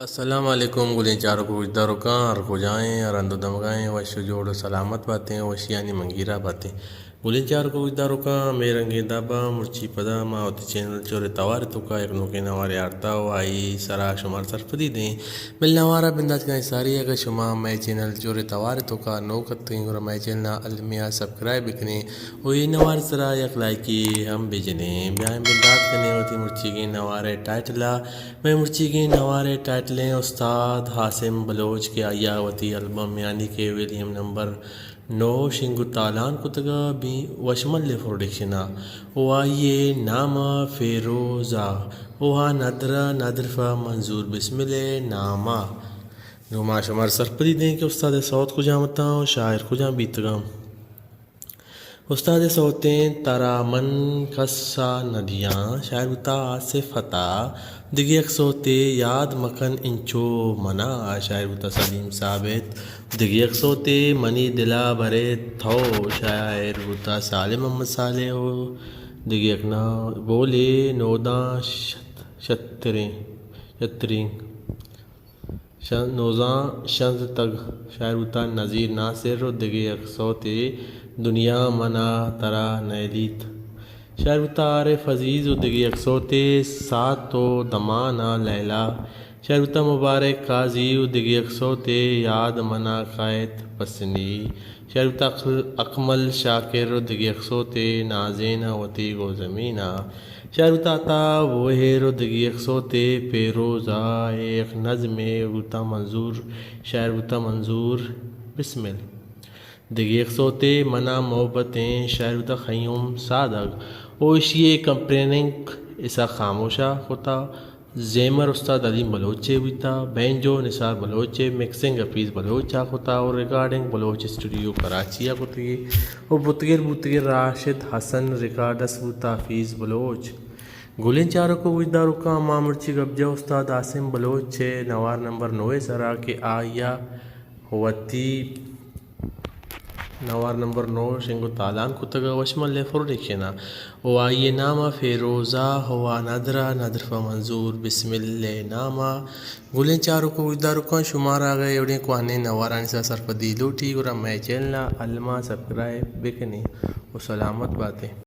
السلام علیکم گلیں چاروک و گوشداروکاں، ہر کجائیں، ہر ہند و دمگائیں، وش و جوڑ و سلامت باتیں، وشیانی منگیرا باتیں۔ گلیں چاروک و گوشداروکاں، ہمے رنگیں دابا مرچی پدا ما وتی چینل چورے توار توکا یک نوکیں نوارے آرتا و آئی سرا شمار سرپدی دیں۔ بل نوارا بندات کنیں ساری، اگر شما مئے چینل چورے توار توکا نوک اتکیں، گڑا مئے چینل نا المیا سبسکرائب بکنیں و اے نوار سرا یک لائکی ہم بجنیں۔ بیائیں بندات کنیں وتی مرچیگیں نوارے ٹائٹلا۔ مئے مرچیگیں نوارے ٹائٹلیں استاد حاسم بلوچ کہ آئیا وتی البم یعنی کہ ویلیم نمبر نو شنگ و تالان کتگا بی وشمل پروڈکشن ء و آئی نام فیروزا و آ ندر ندرف منظور بسمل ناما۔ نو ما شمار سرپدی دیں کہ استاد سوت کجام اتاں و شاعر کجام بیتگاں۔ استاد سوتیں ترا من کس ء ندیاں، شاعر بوتا آصف عطا۔ دگہ یک سوتے یاد مکن انچو منا، شاعر بوتا سلیم ثابت۔ دگہ یک سوتے منی دلا برے تو، شاعر بوتا سالم محمد صالح و دگہ یک نا بولے نوداں شت-، شتریں، شتریں۔ شن-، نوزاں شنز تگ، شاعر بوتا نذیر ناصر و دگہ یک سوتے دنیا منا ترا نئیلیت۔ شاعر بوتا عارف عزیز و دگہ یک سوتے ساعت و دمانا لیلا۔ شاعر بوتا مبارک قاضی و دگہ یک سوتے یاد منا کائیت پسنی۔ شاعر بوتا اکمل شاکر و دگہ یک سوتے نازین وتی گو زمینا۔ شاعر بوتا عطا بوہیر و دگہ یک سوتے پیروزا، اے یک نظمے بوتا منظور، شاعر بوتا منظور بسمل۔ دگہ یک سوتے منا محبتیں، شاعر بوتا قیوم سادگ و اشی کمپریننگ اسا خاموشا کتا۔ زیمر استاد علیم بلوچ ء بوتا، بینجو نثار بلوچ ء، مکسنگ حفیظ بلوچ ء کتا و ریکارڈنگ بلوچ اسٹوڈیو کراچی ء کتگی و بتگر بوتگی راشد حسن، ریکارڈسٹ بوتا حفیظ بلوچ۔ گلیں چاروک و گوشداروکاں، ما مرچی گپ جا استاد عاصم بلوچ ء نوار نمبر نو ء سرا کہ آئی ء وتی نوار نمبر نو شنگ و تالان کتگ ء وشمل ء پروڈکشن ء و آئی ء نام ء فیروزہ و آ ندر ء ندر پہ منظور بسمل ء نام ء۔ گلیں چاروک و گوشداروکاں، شمارا اگہ اے وڑیں کوہنیں نوارانی سرا سرپدی لوٹی گڑا مئے چینل ء الما سبسکرائب بکنیں و سلامت باتیں۔